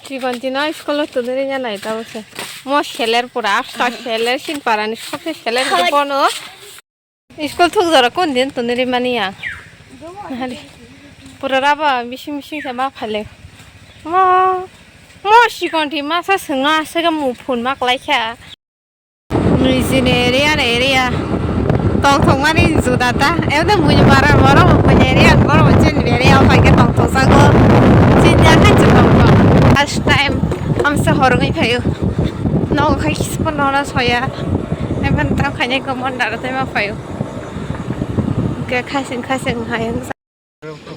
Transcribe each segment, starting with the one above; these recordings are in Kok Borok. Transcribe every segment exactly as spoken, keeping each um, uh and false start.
Chikonti no school o tonwi rwya nai tabuk se. Mo seler pura, asta seler, sin parani sobse seler bono. School thuk jora kon din tonwi rwmani ang. Nahali. Pura raba bising bising se ma phale. Mo, mo Chikonti masa swnga se ga mu phone ma klai kha. Mui chini area ni area. Tongthokmani juda ta. Ebde mui bara boro mui area, boro mui chini area, o paike tongthokjago. Chini akai chu tongthok. First time amsa horongwi phaio. Nogo khai kisa phano soya. Emang tam khainai komon dara tei ma phaio. Ke khasing khasing hai.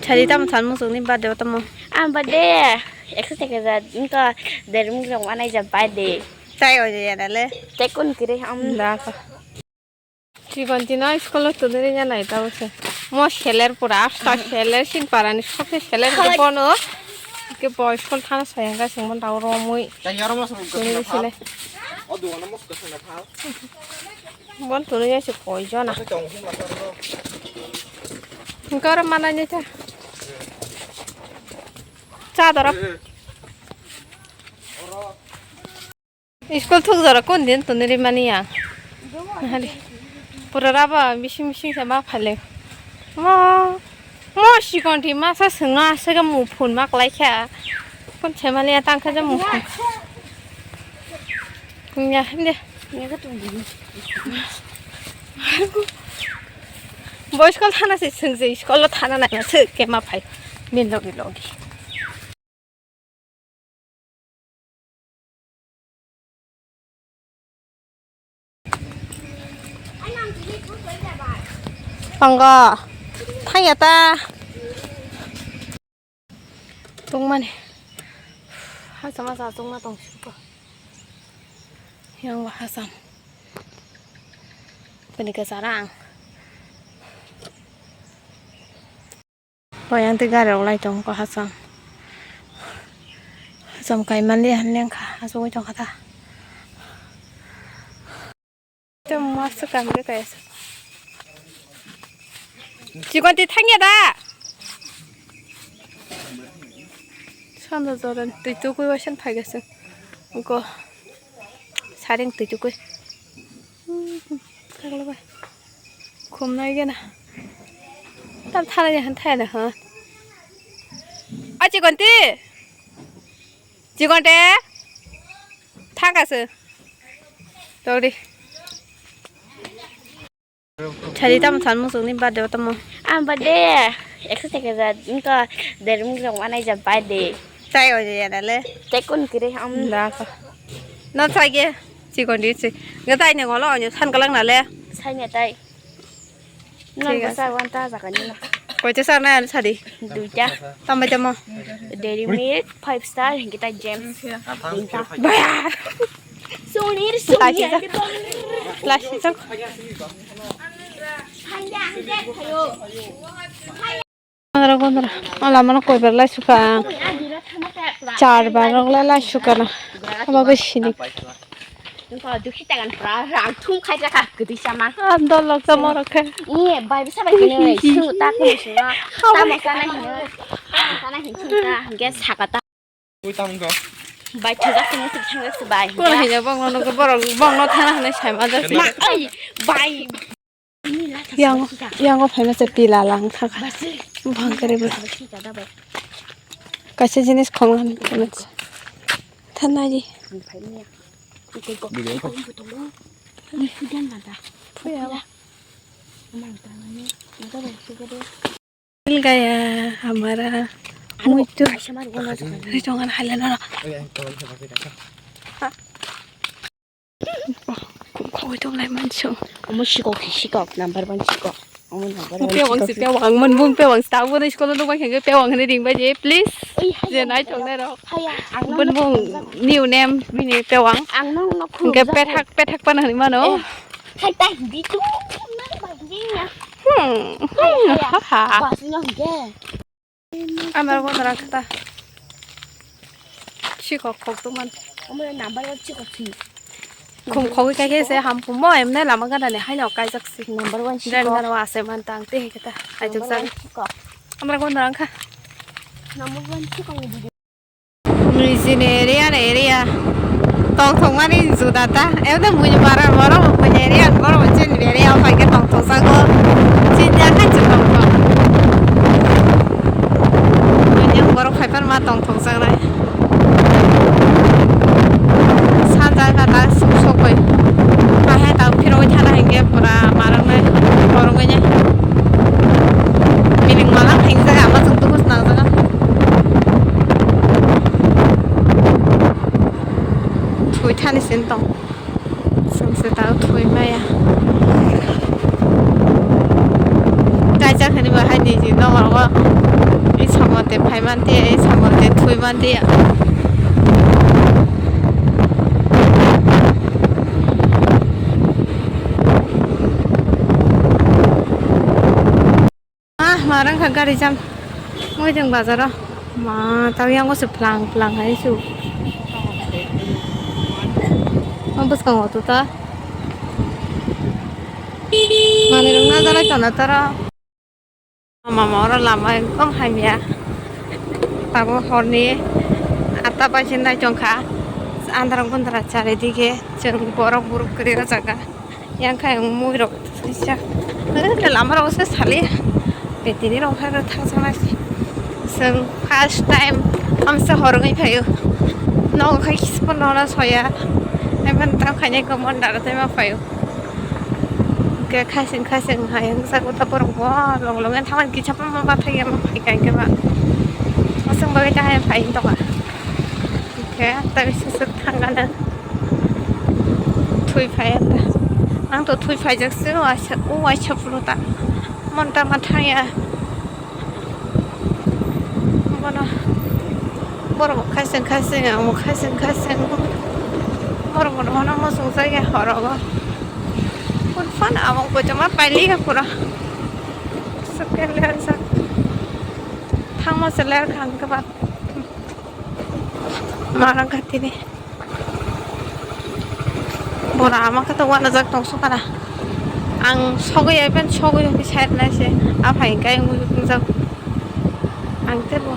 Chari tamo san musuk ni birthday o tamo. Ang birthday ekso teke ja, wngkha dermung rok manai ja birthday. Tai o ya dale. Tai kun kiri am. Da ko. Chikonti no school o tonwi rwya nai tabuk se. Mo seler pura, asta seler, sin parani sobse seler bono. Ke bo school thana soya ga singmo daw romwi. Tonwi sile. Bon tonwi ya se koi jona. Hwnkhe oro manani ta. Cha dorop. School thuk jora kon din tonwi rwmani ang. Nahali. Pura raba bising bising se ma phale. Mo, mo Chikonti masa swnga se ga mu phone ma klai kha. Kon se mali ya tang kha je mu phone. Ya, hinde. Bo school thana se swng je, school o thana nai se ke ma phai. Min logi logi. Panggo. Thangya ta. Tongmani. Hachama sa tongma tong siko. Yang ba hacham. Bini ke sarang. Boyang tei gari rok lai tongo hacham. Hacham kai mali han lengkha, achugwi tongkha ta. Tei masa kamle kaya sa. Chikonti thangya da? Sanda joran twi tukui wasan phaigasung. Ko saring twi tukui. Khumnai gena. Tam thala ya han thaya da ha. A Chikonti. Chikonte. Thangkasung. Todi. Chari tamo san musuk ni birthday o tamo. Ang birthday ekso teke ja, wngkha dermung rok manai ja birthday. Tai o ya dale. Tai kun kiri am. Da ko. No sai ge. Chikonti si. Ga tai ne ngolo onyo san kalang nale. Sai ne tai. Nang bwsa wan ta jaga ni na. Koita sa na sadi. Duita. Tambai tamo. Dairy Milk, five star, hingke ta James. Baya. Sonir, sonir. Lasi chok. Andra gondra. Ala mano koi bar lai suka. Char bar rok lai lai suka na. Abo ke sini. Nungkha dukhi tagan pra rang thum khai jaka kwtwi sama. Ah, dolok tamo rok khe. Iye, bai bisa bai kene sunu ta kunu sunu. Tamo sana hino. Tamo sana hin sunu ta. Hingke saka ta. Ui tamo ko. Bai thajak kene sik thang jak bai. Kono hino bongno nungkha borok bongno thana hinui sai ma jak. Ma ai bai. Yang, yang o phaima se pila lang thaka. Bang kare bo. Kaisa jinis khong han phaima se. Thanai di. Phuya. Mil gaya hamara. Muitu. Ri tongan haile no. Khoi tong lai manso. Omo sikok, sikok, number one sikok. Omo number one sikok. Pewang si, pewang, mon bung pewang, sta bo ni skolo dong bai khenge pewang ni ring bai je, please. Oi, hai, je nai tong nai rok. Hai, ang nang. Bun bung new name bini pewang. Ang nang no khulum. Hingke pethak, pethak pana hini mano. Eh, hai ta hindi tu. Nang bai hindi ya. Hmm. Hai, hai, ha, ha. Bas no hingke. Amar bo narang kata. Sikok khok tongman. Omo number one sikok si. Khum khogwi kha khe se hamphumo emne lama gana ni haino kaijak si. Number one sikok. Dren gana wa se man tang te kata. Ai tuk sak. Sikok. Amar bo narang kha. Number one sikok ni video. Mui Chini area ni area. Tongthokmani juda ta. Ebde mui bara borok mui area borok chini area o paikhe tongthokjago. Chini akhe chwng tongthok. Mui borok phaiphar ma tongthokjaknai. Sanjak gata suk sokoi. Ahai ta phirogwi thana hinkhe pura maroknai borok wngnai. Miling mala hingjak ama chwng tubuj nangjakha. Thwi thani sin tong. Sengse tao thwi maya. Kaisa khani bahai ni ji nogo. I samote phai man tiya, i samote thwi man tiya. Ah, ma rang kha gari jam. Moi jeng bazaro. Ma, tao yang se plang plang hai su. Ma bwskango to ta. Mani rang na jalai tona tara. Mama oro lama ekdom hamya. Tabo horni atta baising nai tongkha. Andhra gundra charidike chwng borok buruk kwrwi o jaga. Yang khai ang mui rok kisa. Eh, lama rok se sali. Betini rok khai thang sana. Seng first time amsa horongwi phayo. Nogo khai kisa pono soya. Emang tam khainai komon dara tema phayo. Ke khasing khasing hai ang sa kota borok bo long long thaman kisa pono ma thai ma phai kai ke ba. Asang bagai ta hai phai to ka. Ke ta bisa suk thang kana. Thui phai ta. Ang to thui phai jak se o aisa o aisa puro ta. Mon ta ma thaya. Bono borok khasing khasing ang khasing khasing. Borok bono hano mosong jaya horogo. Kun fan among kochoma paili ya pura. Sukke ler jak. Thangma se ler khang ke ba. Marang khatini. Bora ama kata wana jak tong sukana. Ang sogwi ai pen sogwi side na se. Aphai kai mui jak. Ang te bo.